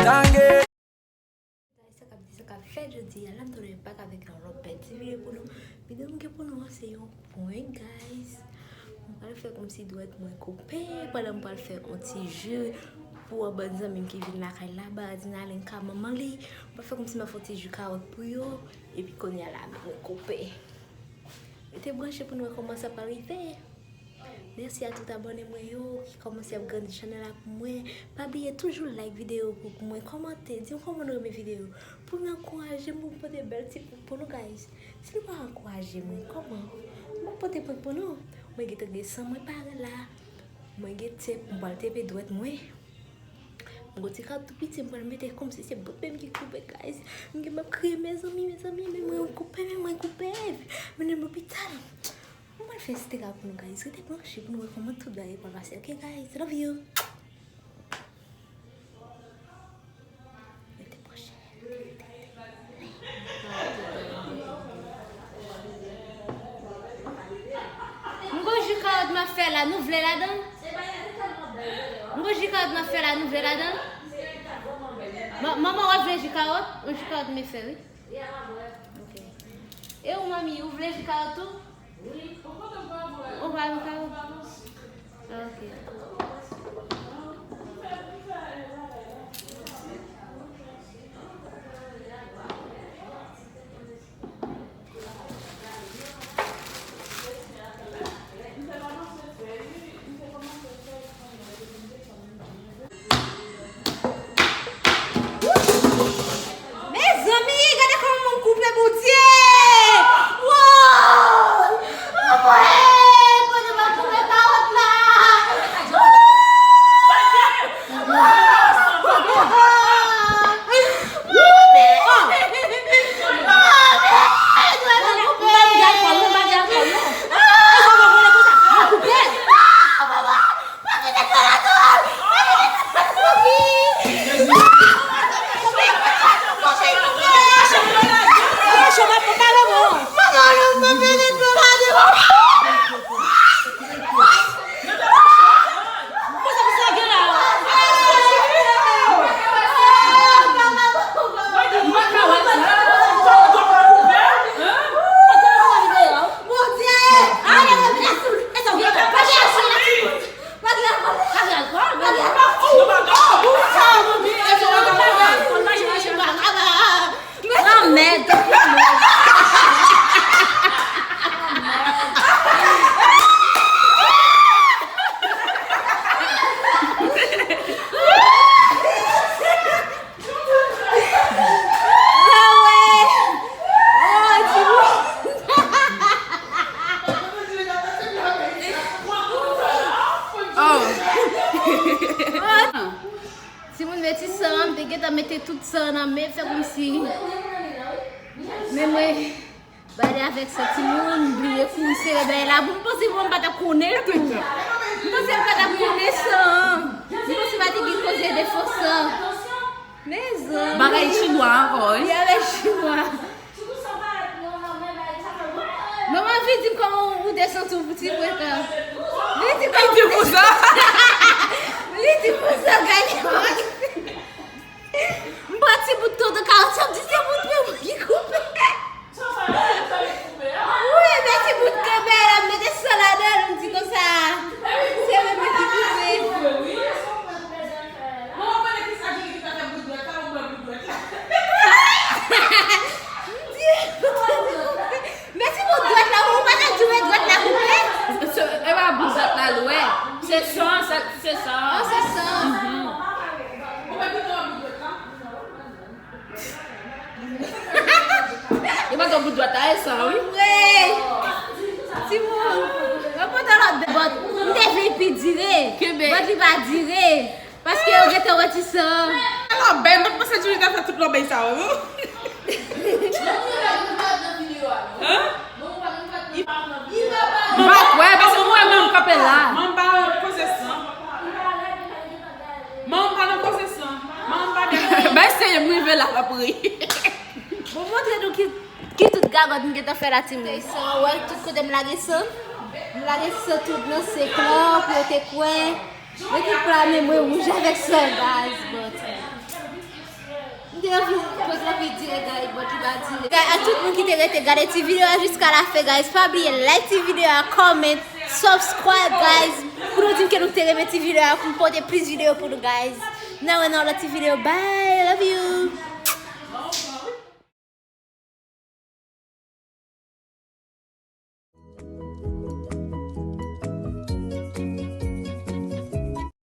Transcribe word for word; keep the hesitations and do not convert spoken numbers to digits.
Sa k ap di, sa k ap fèt jodi a, la m tounen back avèk yon lòt bèl ti videyo pou nou. Videyo m gen pou nou an se yon prank, guys. M pral fè kòmsi dwèt mwen koupe pandan m pral fè yon ti ji pou yon bann zanmi m ki vin lakay la, Baradinalin ka manman li. M pral fè kòmsi m ap fè yon ti ji kawòt pou yo, epi kounye a la, mwen koupe. Rete branche pou nou wè kòman sa pral rive. Mèsi a tout abòne mwen yo ki kòmanse ap grandi chanèl la pou mwen. Pa bliye toujou like videyo pou, pou mwen, kòmante, di m kòman nou renmen videyo pou nou ankouraje m pou m pote bèl ti prank pou nou, guys. Si nou pa ankouraje mwen, kòman m ap pote prank pou nou? Mwen gentan gen san mwen pare la. Mwen gen tep, m pral tepe dwèt mwen. M gon ti kawòt tou piti, m pral mete kòmsi se bout men m ki koupe, guys. M gen m ap kriye, mezanmi, mezanmi, men mwen koupe, men mwen koupe. Mennen m lopital. M pral fè stera pou nou, guys. Rete branche pou nou wè kòman tout bagay pral pase. Ok, guys, love you. Rete branche. M gon ji kawòt m ap fè la, nou vle ladan? M gon ji kawòt m ap fè la, nou vle ladan? Ma-, manman, w ap vle ji kawòt? Yon ji kawòt m fè, wi. Ok. E ou, manmi, ou vle ji kawòt tou? Ou pa vle kawòt? Ok. Mezanmi, gade kòman moun koupe, Bondye! Wow! Anmwey! Kote m ap twouve kawòt la? Lanmèd. Oh. Timoun, men ti san an, m te gentan mete tout san an nan men, fè kòmsi. Men mwen, bagay avèk san, timoun, m bliye kouri sere bagay la pou m, m panse mwen m pa t ap konnen l tou. M panse m pa t ap konnen san an. M panse pa te gen koze de fo san. Mezanmi. Bagay chinwa ankò, wi. Wi, avèk chinwa. Manman, vin di m kòman ou te santi w pou ti prank lan. Vin di kòman ou te santi w. Li di pou sa, gade. M pran ti bout tonton kawòt, sa m di se bout men mwen ki koupe. Wi, men ti bout kanpe la, m mete san ladan l, m di konsa. Se mwen menm ki koupe. M di, men ti bout dwèt la, ou pa ta di w e dwèt la koupe? Se, e pa bout dwèt la l wè. Se san, se, se san. Ah, se san. Mhm. E pa t bout dwèt la, e san, wi. Wi. Timoun, mwen pote lòt bòt. M te vle pi dire. Kenbe. Bòt li pa dire. Paske yo gentan wè ti san. Alò, ben, m pa t panse Julie ta fè tout lòbèy sa yo, non. Hein? M pa kwè, paske mwen menm kanpe la. Manman pa nan koze san. Manman pa nan koze san. Manman pa nan. Ben, seye m rive la, l ap ri. Bon, montre nou ki, ki tout gagòt m gentan fè la, timoun. San, wè, tout kote m lage san. M lage san tout nan sink lan, pou yo te kwè. Yo te reklame mwen wouj avèk san, guys, but Te vin poze anvi dirèk, guys, but li pa dirèk. Guys, a tout moun ki te rete gade ti videyo a jiska la fen, guys, pa bliye like ti videyo a, comment, subscribe, guys. Pou nou di m ke nou te renmen ti videyo a, pou m pote plis videyo pou nou, guys. N a wè nan lòt ti videyo. Bye, love you.